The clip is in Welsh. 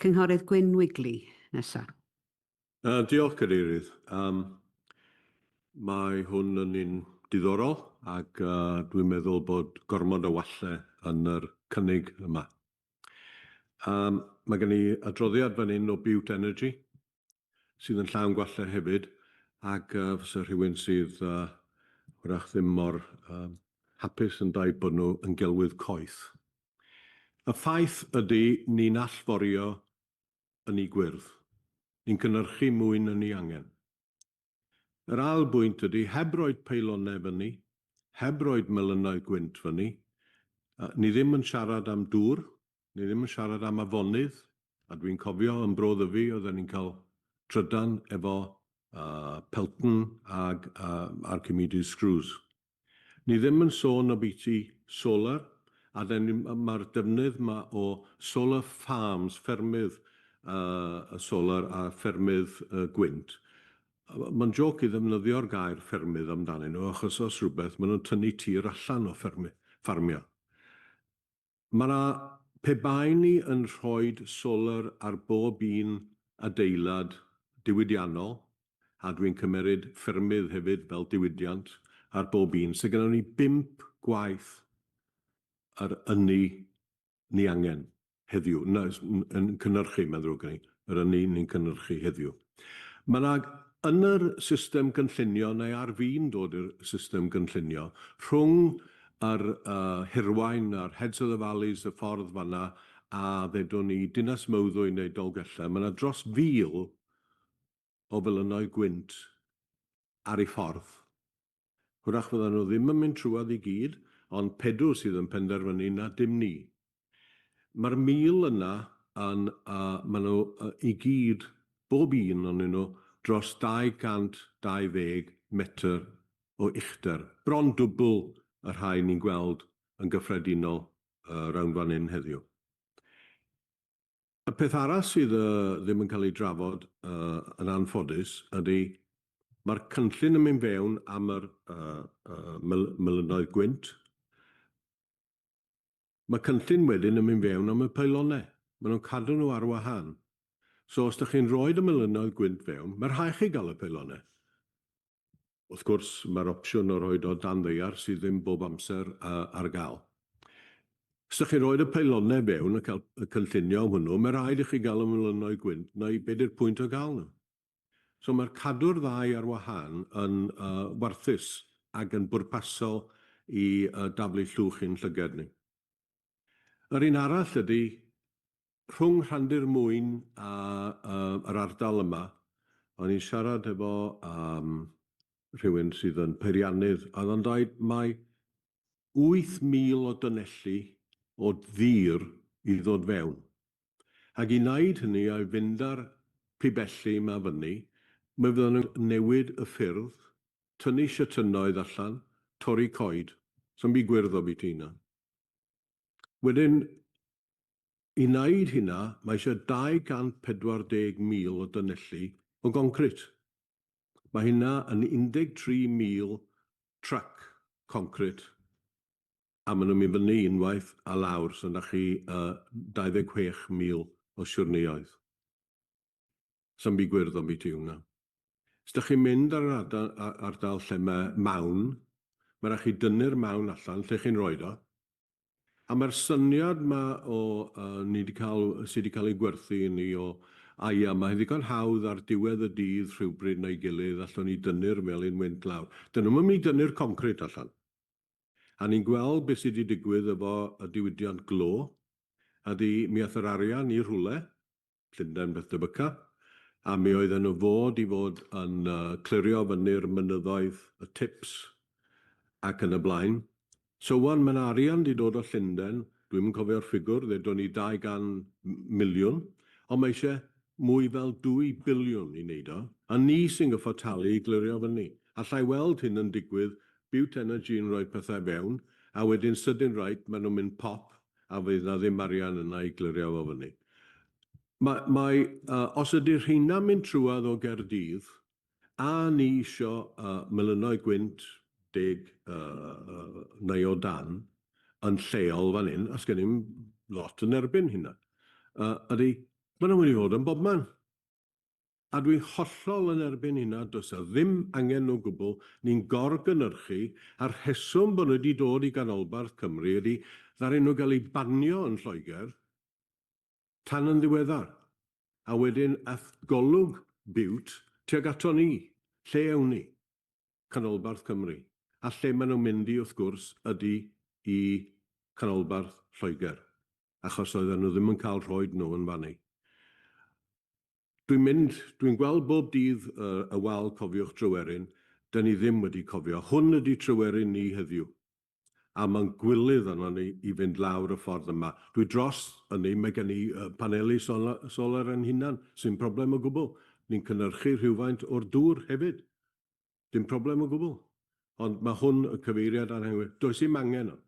Cynghorydd Gwyn Wigley nesa. Diolch, Cadeirydd. Mae hwn yn un diddorol ac dwi'n meddwl bod gormod o wallau yn yr cynnig yma. Mae gen i adroddiad fan hyn o Bute Energy sydd yn llawn gwallau hefyd ac fysa rhywun sydd hwyrach ddim mor hapus yn dweud bod nhw yn gelwydd coeth. Y ffaith ydy ni'n allforio ynni gwyrdd. Ni'n cynhyrchu mwy na ni angen. Yr ail bwynt ydy, heb roid peilonau fyny, heb roid melynoedd gwynt fyny, ni ddim yn siarad am dŵr, ni ddim yn siarad am afonydd, a dwi'n cofio yn Bro Ddyfi oedden ni'n cael trydan efo Pelton ag Archimedes screws. Ni ddim yn sôn obiti solar, a mae'r defnydd 'ma o solar farms, ffermydd solar a ffermydd gwynt, mae'n jôc i ddefnyddio'r gair ffermydd amdanyn nhw, achos os rhywbeth, maen nhw'n tynnu tir allan o ffermio. Mae 'na, pe baen ni yn rhoid solar ar bob un adeilad diwydiannol, a dwi'n cymeryd ffermydd hefyd fel diwydiant, ar bob un, 'sa gynnon ni bump gwaith yr ynni ni angen heddiw, na, yn cynhyrchu, mae'n ddrwg gen i, yr ynni ni'n cynhyrchu heddiw. Mae 'na, yn yr system gynllunio, neu ar fin dod i'r system gynllunio, rhwng yr Hirwaun a'r Heads of the Valleys, y ffordd fan'na, a ddedwn ni Dinas Mawddwy neu Dolgellau, mae 'na dros 1,000 o felynoedd gwynt ar eu ffordd. Hwyrach fyddan nhw ddim yn mynd trwadd i gyd, ond PEDW sydd yn penderfynu na, dim ni. Mae'r 1,000 yna yn, maen nhw i gyd, bob un ohonyn nhw, dros 220 metr o uchder, bron dwbl y rhai ni'n gweld yn gyffredinol rownd fan hyn heddiw. Y peth arall sydd ddim yn cael ei drafod yn anffodus ydy mae'r cynllun yn mynd fewn am yr melynoedd gwynt. Mae cynllun wedyn yn mynd fewn am y peilonau. Maen nhw'n cadw nhw ar wahân. So os dych chi'n rhoid y melynoedd gwynt fewn, mae rhaid chi gael y peilonau. Wrth gwrs, mae'r opsiwn o roid o dan ddaear sydd ddim bob amser ar gael. Os dych chi'n rhoid y peilonau fewn a cael y cynllunio am hwnnw, mae rhaid i chi gael y melynoedd gwynt, neu be di'r pwynt o gael nhw? So mae'r cadw'r ddau ar wahân yn warthus ac yn bwrpasol i daflu llwch i'n llygad ni. Yr un arall ydy, rhwng Rhandir Mwyn a yr ardal yma, o'n i'n siarad efo um, rhywun sydd yn peiriannydd, a oedd o'n dweud mae 8,000 o dynelli o ddur i ddod fewn. Ac i wneud hynny a'i fynd â'r pibelli yma fyny, mi fyddan nhw'n newid y ffyrdd, tynnu siatynoedd allan, torri coed. Sa'm byd gwyrdd obiti hynna. Wedyn, i wneud hynna, mae eisiau 240,000 o dynelli o goncrit. Mae hynna yn 13,000 truck concrit, a maen nhw'n mynd fyny unwaith a lawr, so 'na chi 26,000 o siwrneoedd. Sa'm byd gwyrdd ambiti hwnna. Os dach chi'n mynd ar yr ardal, ardal lle mae mawn, mae rhaid chi dynnu'r mawn allan lle chi'n rhoid o. A mae'r syniad ma o, uh, ni wedi cael, sydd wedi cael ei gwerthu i ni o, a ia, mae'n ddigon hawdd ar diwedd y dydd rhywbryd neu gilydd allwn ni dynnu'r melin wynt lawr. Dyn nhw'm yn mynd i dynnu'r concrit allan. A ni'n gweld beth sydd wedi digwydd efo y diwydiant glo, a di, mi ath yr arian i rhywle, Llundain beth debyca, a mi oedden nhw fod i fod yn clirio fyny'r mynyddoedd, y tips, ac yn y blaen. So wan, mae 'na arian 'di dod o Llundain, dwi'm yn cofio'r ffigwr, ddedon ni 200 miliwn, ond mae eisiau mwy fel 2 biliwn i wneud o, a ni sy'n gorfod talu i glirio fyny. Alla i weld hyn yn digwydd, Bute Energy yn rhoi pethau fewn, a wedyn sydyn reit, maen nhw'n mynd pop, a fydd 'na ddim arian yna i glirio fo fyny. Mae, mae, uh, os ydy'r rheina'n mynd trwadd o Gaerdydd, a ni isio uh, melynoedd gwynt deg uh, neu o dan yn lleol fan hyn, os gen i'm lot yn erbyn hynna. ydy, maen nhw'n mynd i fod yn bobman. A dwi'n hollol yn erbyn hynna, does 'na ddim angen o gwbl, ni'n gorgynhyrchu, a'r rheswm bod nhw wedi dod i ganolbarth Cymru ydy ddaru nhw gael eu banio yn Lloegr tan yn ddiweddar. A wedyn ath golwg Bute tuag ato ni, lle ewn ni? Canolbarth Cymru. A lle maen nhw'n mynd i wrth gwrs ydy i canolbarth Lloegr, achos oedden nhw ddim yn cael rhoid nhw yn fanny. Dwi'n mynd, dwi'n gweld bob dydd y, y wal Cofiwch Tryweryn, dyn ni ddim wedi cofio. Hwn ydy Tryweryn ni heddiw. A mae'n gwilydd arno ni i fynd lawr y ffordd yma. Dwi dros ynni, mae gen i paneli solar, solar yn hunan, sy'n problem o gwbl. Ni'n cynhyrchu rhywfaint o'r dŵr hefyd. Dim problem o gwbl. Ond mae hwn y cyfeiriad anghywir. Does dim angen o.